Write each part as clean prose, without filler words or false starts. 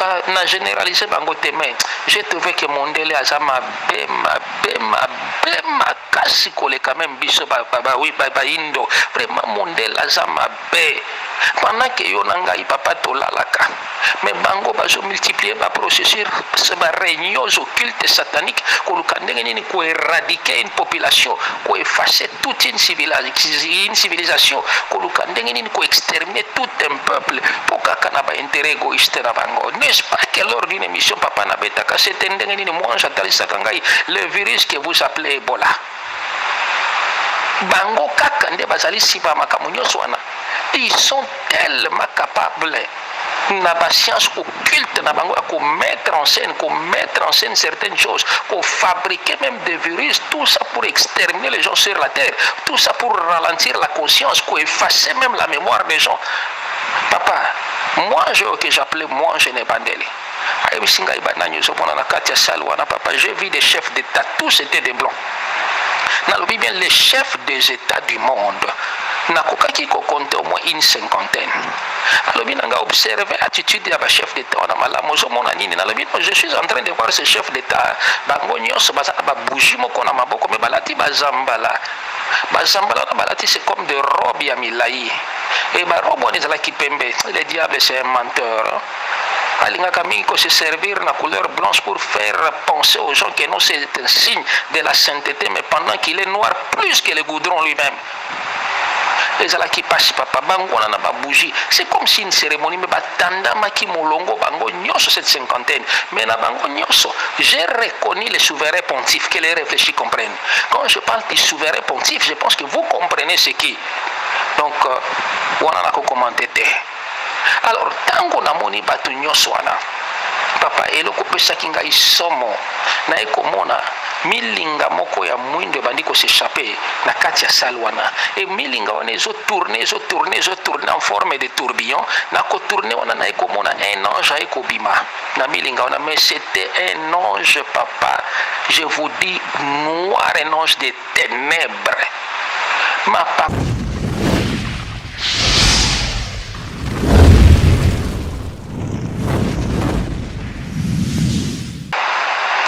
Cas na généraliser bango te, mais j'ai trouvé que mondele aza mabe mabe mabe makasi koleka même biso baindo. Vraiment, mondele aza mabe. Pendant que yo na ngai, papa, tolalaka, mais bango bazomultiplier baprocessus, baréunions occultes sataniques, koluka ndenge nini koéradiquer une population, koeffacer toute une civilisation, koluka ndenge nini koexterminer tout un peuple, mpo kaka na baintérêt égoïste na bango. N'est-ce pas que lors d'une émission, papa, nabetaka sete ndenge nini mwange atalisaka ngai le virus que vous appelez Ebola? Bango kaka nde bazali nsima ya makambo nyonso wana. Ils sont tellement capables na bascience occulte na bango ya komettre en scène certaines choses, kofabriquer même des virus, tout ça pour exterminer les gens sur la terre, tout ça pour ralentir la conscience, koeffacer même la mémoire des gens. Papa, moi je que j'appelais moi je ne bandele ayebisi ngai banani ozomona na kati ya salle wana. Papa, j'ai vu des chefs d'état, tous étaient des blancs. Nalobi bien, les chefs des états du monde, nakokaki kocompter au moins une cinquantaine. Alobi na nga: observe attitude ya bachef d'état wana malamu, ozomona nini? Nalobi: non, je suis en train de voir ces chefs d'état, bango nyonso baza na babougie moko na maboko, mais balati bazambala. Bazambala wana balati, c'est comme de robe ya milai, e barobe wana ezalaki pembe. Le diable, c'est un menteur, hein? Alingaka mingi ko se servir na couleur blanche pour faire penser aux gens que non, c'est un signe de la sainteté, mais pendant qu'il est noir plus que le goudron lui-même. Ezalaki mpasi, papa. Bango wana na babougie, c'est comme si une cérémonie, mais batandamaki molongo bango nyonso, cette cinquantaine. Mais na bango nyonso, j'ai reconnu le souverain pontife. Que les réfléchis comprennent. Quand je parle du souverain pontife, je pense que vous comprenez ce qui. Donc wana nakocommenter te. Alors, ntango namoni bato nyonso wana, papa, eloko opesaki ngai somo, naye komona milinga moko ya mwindo ebandi kos'échapper na kati ya salle wana. E milinga wana ezotourner, ezotourner, ezotourner en forme de tourbillon. Na kotourner wana, naye komona un ange aye kobima na milinga wana. Mais c'était un ange, papa, je vous dis, noir, un ange de ténèbres, ma papa.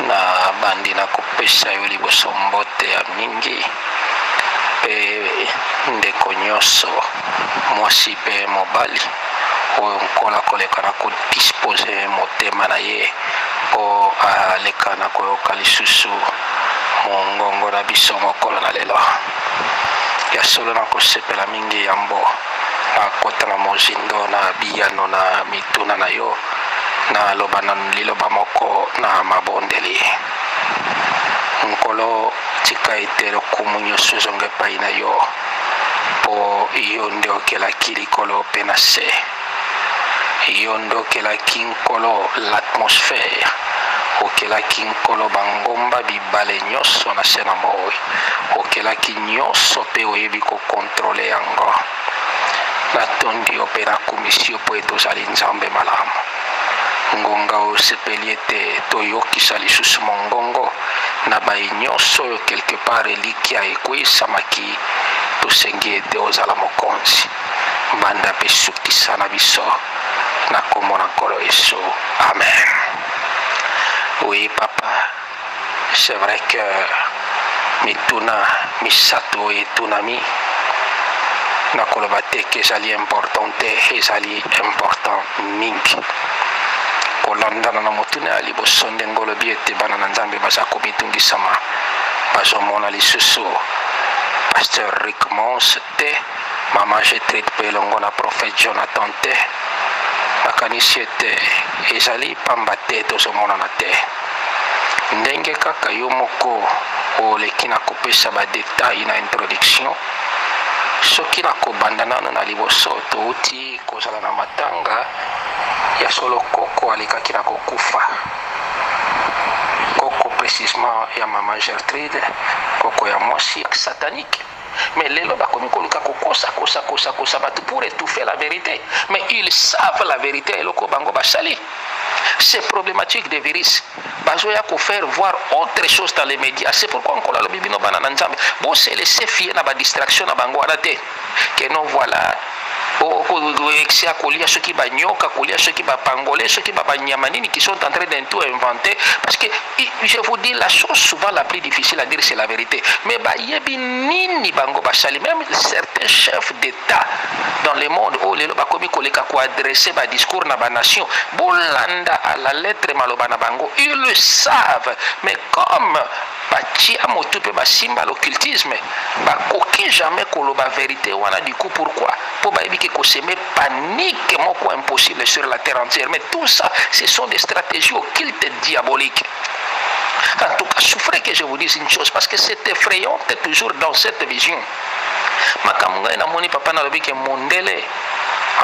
Na bandi na kopesa yo liboso mbote ya mingi, mpe ndeko nyonso, mwasi mpe mobali, oyo Nkola koleka na kodisposer motema na ye mpo aleka na koyoka lisusu mongongo na biso mokolo na lelo. Ya solo, na kosepela mingi. Yambo nakota na mozindo na biyano na mituna na yo, naloba na liloba moko na mabondeli. Nkolo, tika ete lokumu nyonso ezonga epai na yo, mpo yo nde okelaki likolo mpe na se. Yo nde okelaki, Nkolo, l'atmosphère. Okelaki, Nkolo, bangomba, bibale nyonso na se na moi. Okelaki nyonso mpe oyebi kocontrôler yango. Natondi yo mpe nakumisi yo mpo ete ozali Nzambe malamu. Ngonga oyo osepeli ete toyokisa lisusu mongongo na baye nyonso oyo quelque part elikya ekweyisamaki, tosengi ete ozala mokonzi, mbanda mpe sukisa na biso, na nkombo na Nkolo Yesu, amen. Oui, papa, c'est vrai que mituna misato oyo etunami, nakoloba te ke ezali important te, ezali important mingi. Kolandana na motuna ya liboso, ndenge olobi ete bana na Nzambe baza komitungisama, bazomona lisusu pasteur Rick Mons te, mama Gertrude mpe elongo na prophète Jonathan te, nakanisi ete ezali pamba te tozomonana te. Ndenge kaka yo moko oleki na kopesa badétails na introduction, soki nakobanda nano na liboso, touti kozala na matanga ya solo. Koko alekaki na kokufa, koko précisement ya mama Gertrude, koko ya mwasi satanique. Mais lelo bakomi koluka kokosa, kosa, kosa, kosa bato pour étouffer la vérité, mais ils savent la vérité. Eloko bango basali, c'est problématique de virus, bazoya kofaire voir autre chose dans les médias. C'est pourquoi Nkolo alobi: bino bana na Nzambe, bose laisser fier na badistraction na bango wana te, que non, voilà. Excès ya kolia soki banyoka, kolia soki bapangole, soki banyama nini qui sont en train de tout inventer. Parce que je vous dis, la chose souvent la plus difficile à dire, c'est la vérité. Mais bayebi nini bango basali. Même certains chefs d'État dans le monde oyo lelo bakomi koleka koadresser badiscours na banation, bolanda à la lettre maloba na bango, ils le savent. Mais comme batia motu mpe basimba l'occultisme, bakoki jamais koloba vérité wana. Du coup, pourquoi? Mpo bayebi ke kosemer panique moko impossible sur la terre entière. Mais tout ça, ce sont des stratégies occultes, diaboliques. En tout cas, souffrez que je vous dise une chose, parce que c'est effrayant toujours dans cette vision. Makambo ngai namoni, papa, nalobi ke mondele,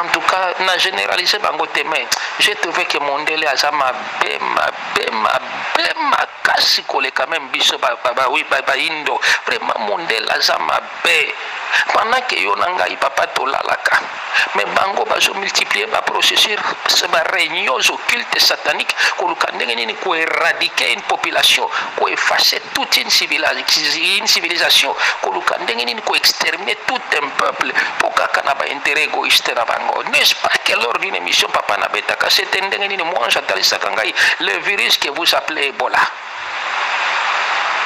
en tout cas na généraliser bango te, mais j'ai trouvé que mondele aza mabe, mabe, mabe makasi koleka même biso baindo. Vraiment, mondele aza mabe. Pendant ke yo na ngai, papa, tolalaka, mais bango bazomultiplier baprocessus, baréunions occultes sataniques, koluka ndenge nini koéradiquer une population, koeffacer toute une civilisation, koluka ndenge nini koexterminer tout un peuple, mpo kaka na baintérêt égoïste na bango. N'est-ce pas que lors d'une émission, papa, nabetaka sete ndenge nini mwange atalisaka ngai le virus que vous appelez Ebola?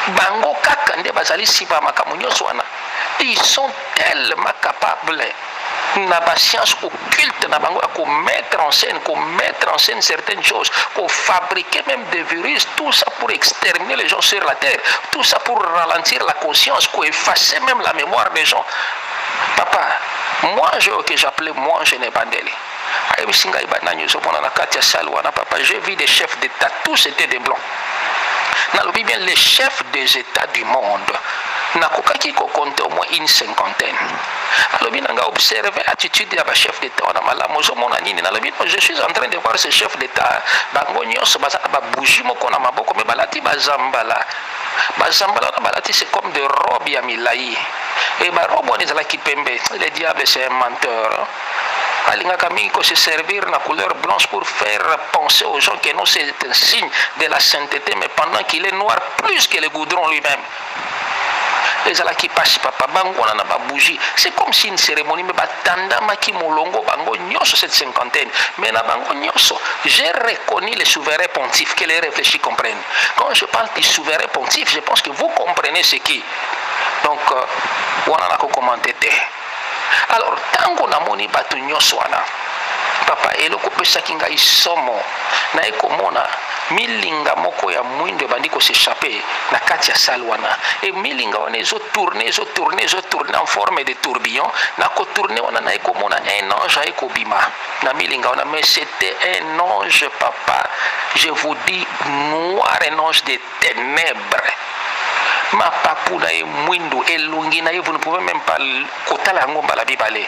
Bango kaka nde bazali nsima ya makambo nyonso wana. Ils sont tellement capables na bascience occulte na bango ya komettre en scène certaines choses, kofabriquer même des virus, tout ça pour exterminer les gens sur la terre, tout ça pour ralentir la conscience, koeffacer même la mémoire des gens. Papa, moi je que j'appelais moi je bandele ayebisi ngai banani ozomona na kati ya salle wana. Papa, j'ai vu des chefs d'État, tous étaient des blancs. Nalobi bien, les chefs des États du monde, nakokaki kocompter au moins une cinquantaine. Alobi na nga: observe attitude ya bachef d'État wana malamu, ozomona nini? Nalobi: non, je suis en train de voir ces chefs d'État, bango nyonso baza na babougie moko na maboko, mais balati bazambala. Bazambala wana balati, c'est comme des robes ya milai, e barobe wana ezalaki pembe. Le diable, c'est un menteur, hein? Alingaka mingi se servir na couleur blanche pour faire penser aux gens que non, c'est un signe de la sainteté, mais pendant qu'il est noir plus que le goudron lui-même. Ezalaki mpasi, papa. Bango wana na babougie, c'est comme si une cérémonie, mais batandamaki molongo bango nyonso, cette cinquantaine. Mais na bango nyonso, j'ai reconnu le souverain pontife. Que les réfléchis comprennent. Quand je parle du souverain pontife, je pense que vous comprenez ce qui. Donc wana nakocommenter te. Alors, ntango namoni bato nyonso wana, papa, eloko opesaki ngai somo, naye komona milinga moko ya mwindo ebandi kos'échapper na kati ya salle wana. E milinga wana ezotourner, ezotourner, ezotourner en forme de tourbillon. Na kotourner wana, naye komona un ange aye kobima na milinga wana. Mais c'était un ange, papa, je vous dis, noir, un ange de ténèbres. Mapapu na ye mwindu, elongi na ye, vous ne pouvez même pas kotala yango mbala mibale.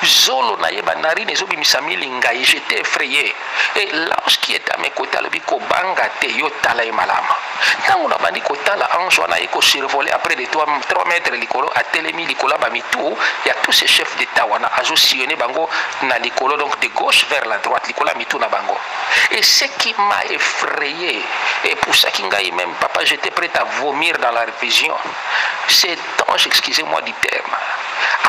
Zolo na ye, banarine ezobimisa milinga ye. J'étais effrayé. Et l'ange qui était à mes côtés alobi: kobanga te, yo tala ye malamu. Ntango nabandi kotala ange wana, aye kosurvoler après de 3 mètres likolo, atelemi likolo ya bamitu ya tous ces chefs d'État wana, azosillonner bango na likolo, donc de gauche vers la droite, likolo ya mitu na bango. Et ce qui m'a effrayé et pour ça qui ngai même, papa, j'étais prêt à vomir dans la vision, cet ange, excusez-moi du terme,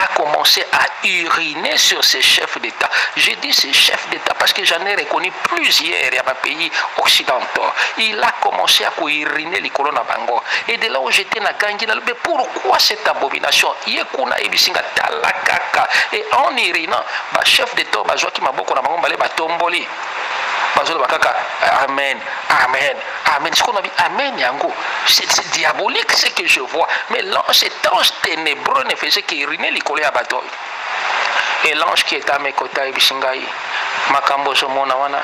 a commencé à uriner sur ces chefs d'État. J'ai dit ces chefs d'État parce que j'en ai reconnu plusieurs ya pays occidentaux. Il a commencé à uriner likolo na bango. Et de là où j'étais, nagangi, nalobi: pourquoi cette abomination? Ye kuna ayebisi nga: tala kaka. Et en urinant, ba chef d'État bazwaki maboko na bango mbale, batomboli, bazoloba kaka: amen, amen, amen. Sikoyo nabi amen yango, c'est diabolique ce que je vois. Mais l'ange, cet ange ténébreux ne faisait qu'uriner likolo ya bato oyo. Et l'ange qui est à mes côtés ayebisi ngai: makambo ozomona wana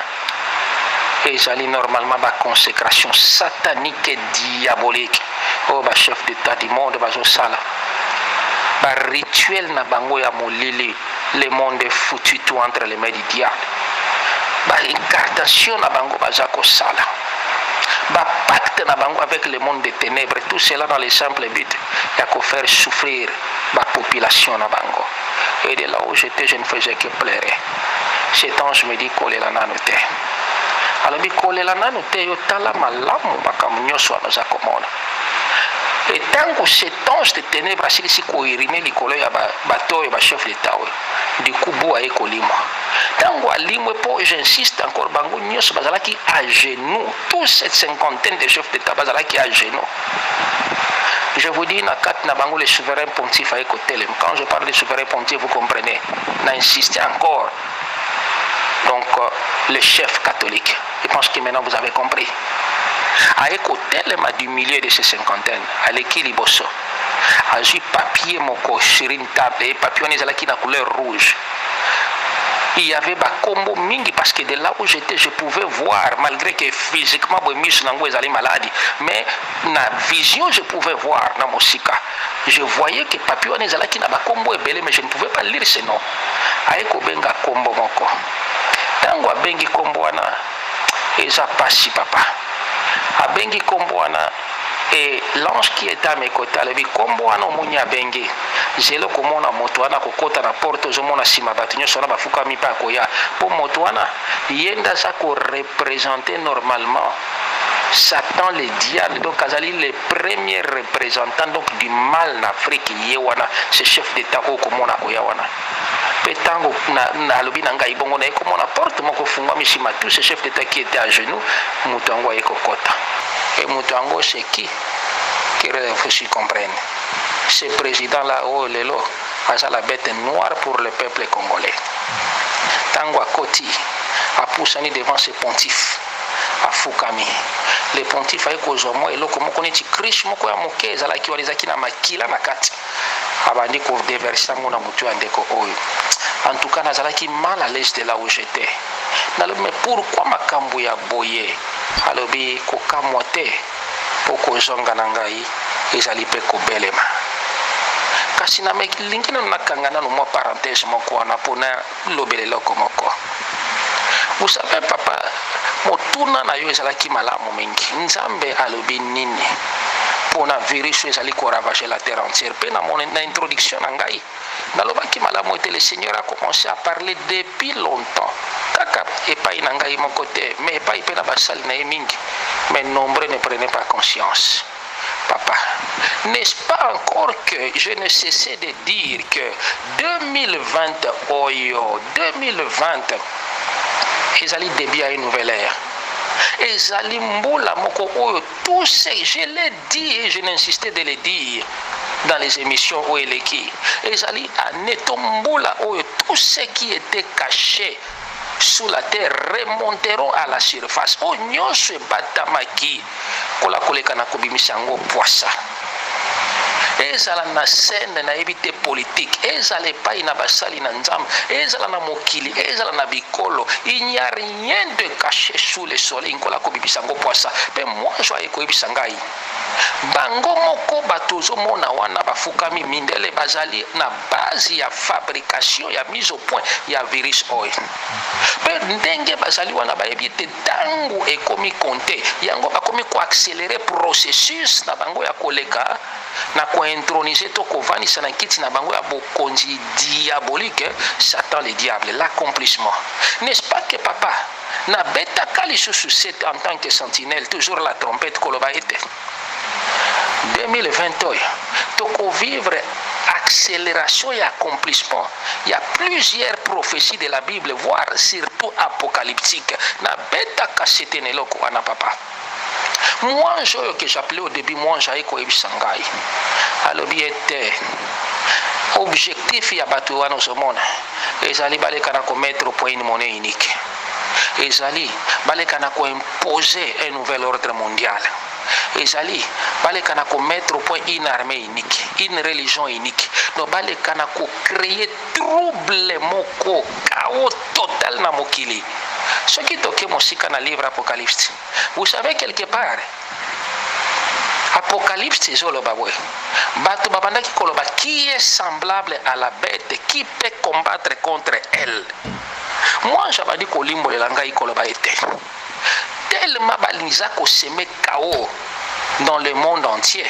ezali normalement baconsécration satanique et diabolique oyo bachef d'État du monde bazosala, barituel na bango ya molili. Le monde est foutu, tout entre les mains du diable. Baincantation na bango baza kosala, bapacte na bango avec le monde des ténèbres, tout cela dans le simple but ya kofaire souffrir bapopulation na bango. Et de là où j'étais, je ne faisais que pleurer. Cet ange me dit: kolela nanu te. Alobi: kolela nanu te, yo tala malamu makambo nyonso wana oza komona. Et ntango cet ange de ténèbre asilisi kouriner likolo ya bato oyo, bachef d'état oyo, du coup bu aye kolimwa. Ntango alimwe, mpo j'insiste encore, bango nyonso bazalaki à genoux, tous cette cinquantaine de chefs d'état bazalaki à genoux. Je vous dis, na kati na bango, le souverain pontife aye kotelema. Quand je parle de souverain pontife, vous comprenez, na insisté encore, donc le chef catholique, je pense que maintenant vous avez compris. Aye kotelema du milieu de ces cinquantaine, aleki liboso, azwi papier moko sur une table, e papier wana ezalaki na couleur rouge. Il y avait bakombo mingi, parce que de là où j'étais, je pouvais voir, malgré que physiquement boye miso nango ezali maladi, mais na vision je pouvais voir. Na mosika je voyais que papier wana ezalaki na bakombo ebele, mais je ne pouvais pas lire ce nom. Aye kobenga kombo moko. Ntango abengi kombo wana, eza pasi, papa. Abengi kombo wana e l'ange qui était à mes côtés alobi: "Kombo wana omoni abengi, zelo komona moto wana kokɔta na porte. Ozomona nsima bato nyonso wana bafukami mpe akoya, mpo moto wana ye nde aza koreprésenter normalement Satan le diable. Donc azali le premier représentant donc du mal na Afrique, ye wana, ce chef d'état oyo komona koya wana." Mpe ntango alobi na ngai bongo, naye komona porte moko efungwami nsima tous ces chefs d'état qui étaient à genoux. Moto yango aye kokɔta. E moto yango, c'est qui? Que vous comprenne, ce président là oyo lelo aza la bête noire pour le peuple congolais. Ntango akoti, apusani devant ce pontife, afukami. Le pontife aye kozwa mwa eloko moko neti cruche moko ya moke ezalaki wana, ezalaki na makila na kati, abandi kodéverser yango na motu ya ndeko oyo. En tout cas, nazalaki mal à l'aise de là où j'étais. Nalobi: "Mais pourquoi makambo ya boye?" Alobi: "Kokamwa te, mpo kozonga na ngai ezali mpe kobelema." Kasi nalingi nano nakanga nano mwa parenthèse moko wana mpona lobela eloko moko. Vous savez, papa, motuna na yo ezalaki malamu mingi. Nzambe alobi nini mpona virus oyo ezali koravager la terre entière? Mpe na introduction na ngai nalobaki malamu ete le Seigneur a commencé à parler depuis longtemps, kaka epai na ngai moko te, mais epai mpe na basali na ye mingi, mais nombreux ne prenaient pas conscience. Papa, n'est-ce pas encore que je ne cessais de dire que 2020 oyo, 2020 ezali début ya une nouvelle ère, ezali mbula moko oyo tout ce, je l'ai dit et je n'insistais de le dire dans les émissions oyo eleki, ezali année to mbula oyo tout ce qui était caché sous la terre remonteront à la surface. Oyo nyonso ebatamaki kola koleka na kobimisa yango pwasa, ezala na scène nayebi te politique, ezala epai na basali na Nzambe, ezala na mokili, ezala na bikolo, il n'y a rien de caché sous le soleil. Nkola kobimisa yango pwasa. Mpe mwanzo aye koyebisa ngai, bango moko bato ozomona wana bafukami, mindele, bazali na base ya fabrication ya mise au point ya virus oyo. Mpe ndenge bazali wana, bayebi ete ntango ekomi compté, yango bakomi koaccélérer processus na bango ya koleka na kointroniser to kovandisa na kiti na bango ya bokonzi diabolique Satan le diable. L'accomplissement, n'est-ce pas que, papa, nabetaka lisusu sete en tant que sentinelle, toujours la trompette, koloba ete 2020 oyo tokovivre accélération et accomplissement? Il y a plusieurs prophéties de la Bible, voire surtout apocalyptique. Nabetaka sete na eloko wana, papa. Mwange oyo que j'appelais au début, mwange aye koyebisa ngai, alobi ete objectif ya bato wana ozomona ezali baleka na komettre au point une monnaie unique, ezali baleka na koimposer un nouvel ordre mondial, ezali baleka na komettre au point une armée unique, une religion unique. Donc baleka na kocréer trouble moko, chaos total na mokili. Soki toke mosika na livre Apocalypse, vous savez, quelque part Apocalypse ezoloba boye: bato babandaki koloba: "Qui est semblable à la bête? Qui peut combattre contre elle?" Mwange abandi kolimbolela ngai koloba ete tellement balingiza kosemer chaos dans le monde entier,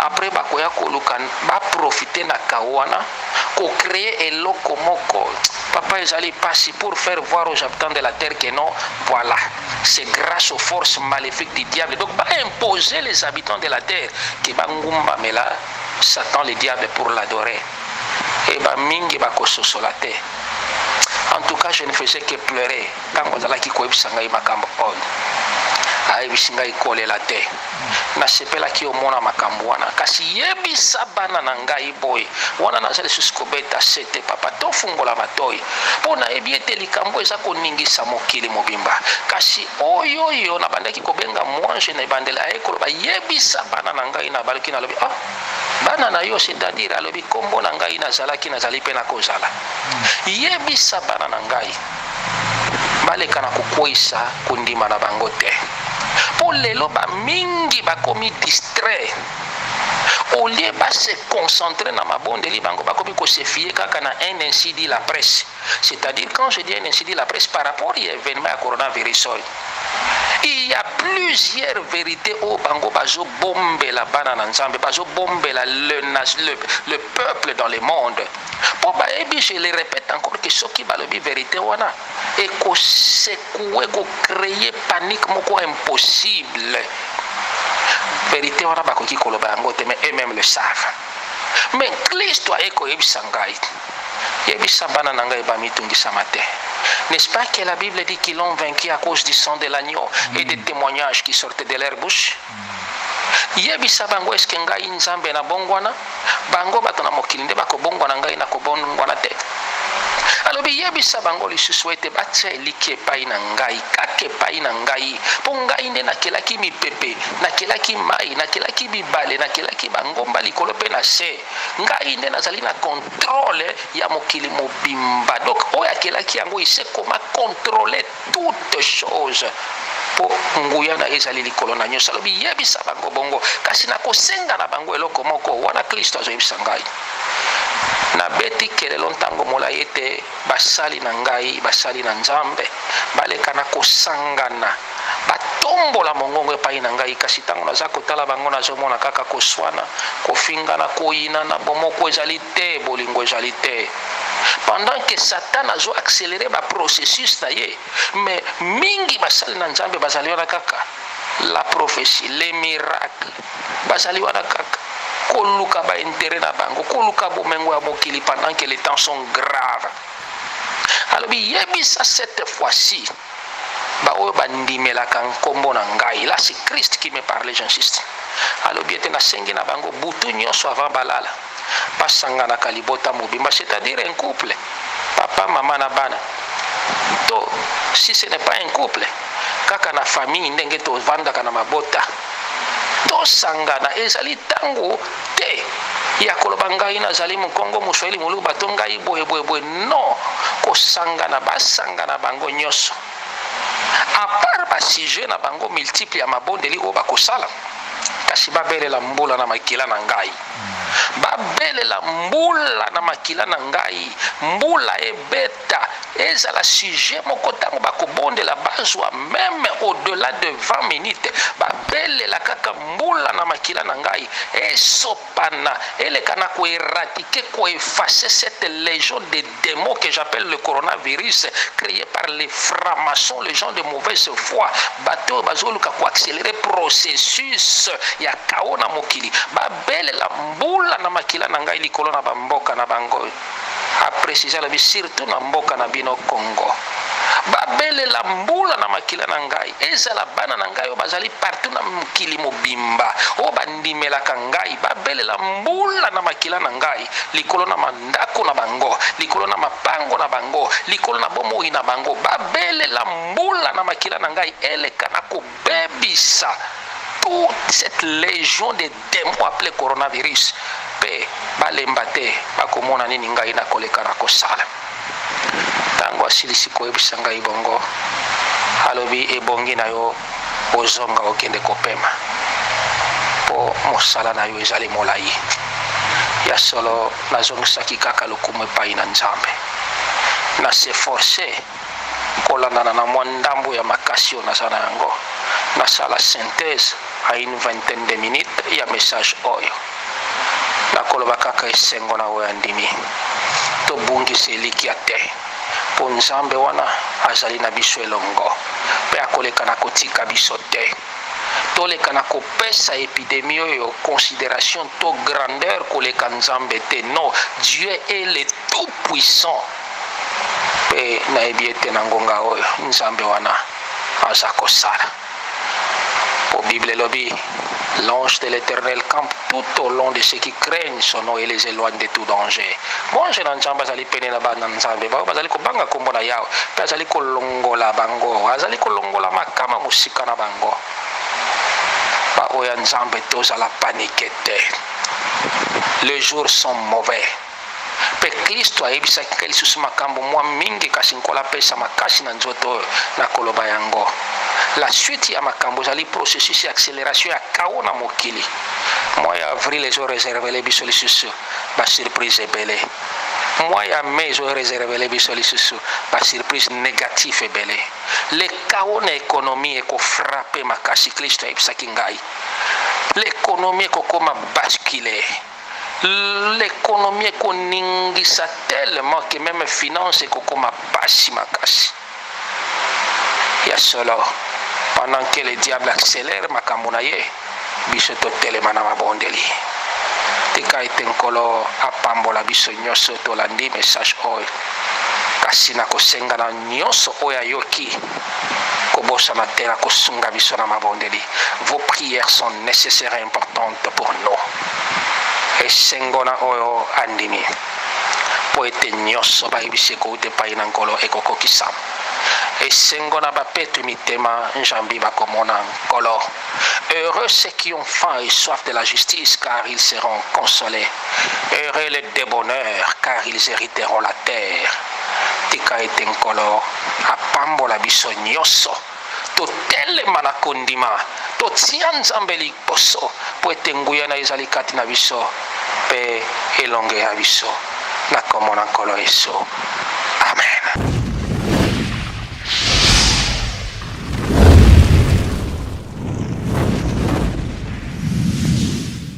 après bakoya koluka baprofiter na chaos wana. Kocréer eloko moko, papa, ezali pasi, pour faire voir aux habitants de la terre que non, voilà, c'est grâce aux forces maléfiques du diable. Donc baimposer les habitants de la terre ke bangumbamela Satan le diable pour l'adorer. E bamingi bakososola te. En tout cas, je ne faisais que pleurer ntango azalaki koyebisa ngai makambo oyo. Ayebisi ngai kolela te, nasepelaki omona makambo wana, kasi yebisa bana na ngai boye. Wana naza lisusu kobeta se te, papa, tofungola matoi, mpo nayebi ete likambo eza koningisa mokili mobimba. Kasi oyo oyo nabandaki kobenga mwanje na ebandeli aye koloba: "Yebisa bana na ngai." Nabaluki, nalobi: "Ah, bana na yo, c'est-à-dire?" Alobi: "Nkombo na ngai nazalaki, nazali mpe nakozala. Yebisa bana na ngai baleka na kokweyisa kondima na bango te, mpo lelo bamingi bakomi distrait. Au lieu base concentrer na mabondeli, bango bakomi kose fier kaka na un ainsi dit la presse." C'est-à-dire, quand je dis un ainsi dit la presse, par rapport ya événement ya coronavirus oyo, il y a plusieurs vérités oyo bango bazobombela bana na Nzambe, bazobombela le peuple dans le monde, mpo bayebi, je le répète encore, que soki balobi vérité wana, ekosecouer, ekocréer panique moko impossible. Vérité wana bakoki koloba yango te, mais eux-mêmes le savent. Mais Kristo aye koyebisa ngai: "Yebisa bana na ngai bamitungisama te. N'est-ce pas que la Bible dit qu'ils l'ont vaincu à cause du sang de l'agneau et des témoignages qui sortaient de leur bouche? Yebisa bango, eske ngai Nzambe nabongwana? Bango bato na mokili nde bakobongwana, ngai nakobongwana te." Alobi: "Yebisa bango lisusu ete batia elikya epai na ngai, kaka epai na ngai, mpo ngai nde nakelaki mipepe, nakelaki mai, nakelaki bibale, nakelaki bangomba likolo mpe na se. Ngai nde nazali na contrôle ya mokili mobimba." Donc oyo akelaki yango, il sait comment contrôler toutes choses, mpo nguya na ye ezali likolo na nyonso. Alobi: "Yebisa bango bongo, kasi nakosenga na bango eloko moko." Wana Kristo azoyebisa ngai: "Nabeti kelelo ntango molai ete basali na ngai, basali na Nzambe, baleka na kosangana, batombola mongongo epai na ngai. Kasi ntango naza kotala bango, nazomona kaka koswana, kofingana, koyinana, bomoko ezali te, bolingo ezali te, pendant que Satan azo accélérer baprocessus na ye. Mais mingi basali na Nzambe bazali wana kaka la prophétie, les miracles, bazali wana kaka koluka baintérêt na bango, koluka bomengo ya mokili, pendant que les temps sont graves." Alobi: "Yebisa cette fois-ci baoyo bandimelaka nkombo na ngai." Là, c'est Christ qui me parlait, j'insiste. Alobi ete nasengi na bango, butu nyonso avant balala, basanganaka libota mobimba, c'est-à-dire un couple, papa, mama na bana, to si ce n'est pas un couple, kaka na famille, ndenge tovandaka na mabota, tosangana. Ezali ntango te ya koloba ngai nazali Mokongo, Moswahili, Moluba, to ngai boye boye boye. Non, kosangana, basangana bango nyonso, à part basujet na bango multiple ya mabondeli oyo bakosala, kasi babelela mbula na makila na ngai, babelela mbula na makila na ngai, mbula ebeta. Ezala sujet moko, ntango bakobondela, bazwa même au-delà de 20 minutes, babelela kaka mbula na makila na ngai esopana, eleka na koéradiquer, koeffacer cette légion de démons que j'appelle le coronavirus, créé par les francs-maçons, les gens de mauvaise foi, bato oyo bazoluka koaccélérer processus ya chaos na mokili. Babelela mbula na makila na ngai likolo na bamboka na bango. Apréciser, alobi: "Surtout na mboka na bino Congo, babelela mbula na makila na ngai. Ezala bana na ngai oyo bazali partout na mokili mobimba, oyo bandimelaka ngai, babelela mbula na makila na ngai likolo na mandako na bango, likolo na mapango na bango, likolo na bomoi na bango. Babelela mbula na makila na ngai eleka na kobebisa toute cette légion de démons appelé coronavirus. Mpe balemba te, bakomona nini ngai nakoleka na kosala." Ntango asilisi koyebisa ngai bongo, alobi: "Ebongi na yo ozonga, okende kopema, mpo mosala na yo ezali molai." Ya solo, nazongisaki kaka lokumu epai na Nzambe. Na s'efforcer kolandana na mwa ndambo ya makasi oyo naza na yango, nasala synthèse à une vingtaine de minutes ya message oyo. Nakoloba kaka: esengo na oyo andimi. Tobungisa elikya te, mpo Nzambe wana azali na biso elongo mpe akoleka na kotika biso te. Toleka na kopesa epidemie oyo consideration to grandeur koleka Nzambe te. Non, Dieu est le tout puissant. Mpe nayebi ete na ngonga oyo Nzambe wana aza kosala. Po Bible elobi, L'ange de l'Éternel campe tout au long de ceux qui craignent son nom et les éloigne de tout danger. Mwange na Nzambe azali pene na bana Nzambe, baoyo bazali kobanga nkombo na Yawe, mpe azali kolongola bango, azali kolongola makama mosika na bango. Baoyo ya Nzambe, tozala panike te. Les jours sont mauvais. Mpe Klisto ayebisaki ngai lisusu makambo mwa mingi, kasi Nkolo apesa makasi na nzoto oyo na koloba yango. La suite ya makambo ezali processus ya acceleration ya chaos na mokili. Mois ya avril ezo reservele biso lisusu ba surprise ebele. Mois ya mai ezo reservele biso lisusu ba surprise negatif ebele. Le chaos na economie eko frapper makasi, Klisto ayebisaki ngai. L'economie ekokoma basculer. L'economie ekoningisa tellement que meme finance ekokoma pasi makasi. Ya solo, pendant que le diable accélère makambo na ye, biso totelema na mabondeli. Tika ete Nkolo apambola biso nyonso tolandi message oyo. Kasi nakosenga na nyonso oyo ayoki kobosana te na kosunga biso na mabondeli. Vos prières sont nécessaires et importantes pour nous. Esengo na oyo andimi, mpo ete nyonso bayebisi ekouta epai na Nkolo ekokokisama. Esengo na bapeto mitema, njambi bakomona Nkolo. Heureux ceux qui ont faim et soif de la justice, car ils seront consolés. Heureux les débonneurs, car ils hériteront la terre. Tika ete Nkolo apambola biso nyonso. Totelema na kondima, totia Nzambe liboso, mpo ete nguya na ye ezali kati na biso mpe elonge ya biso. Na kombo na Nkolo Yesu.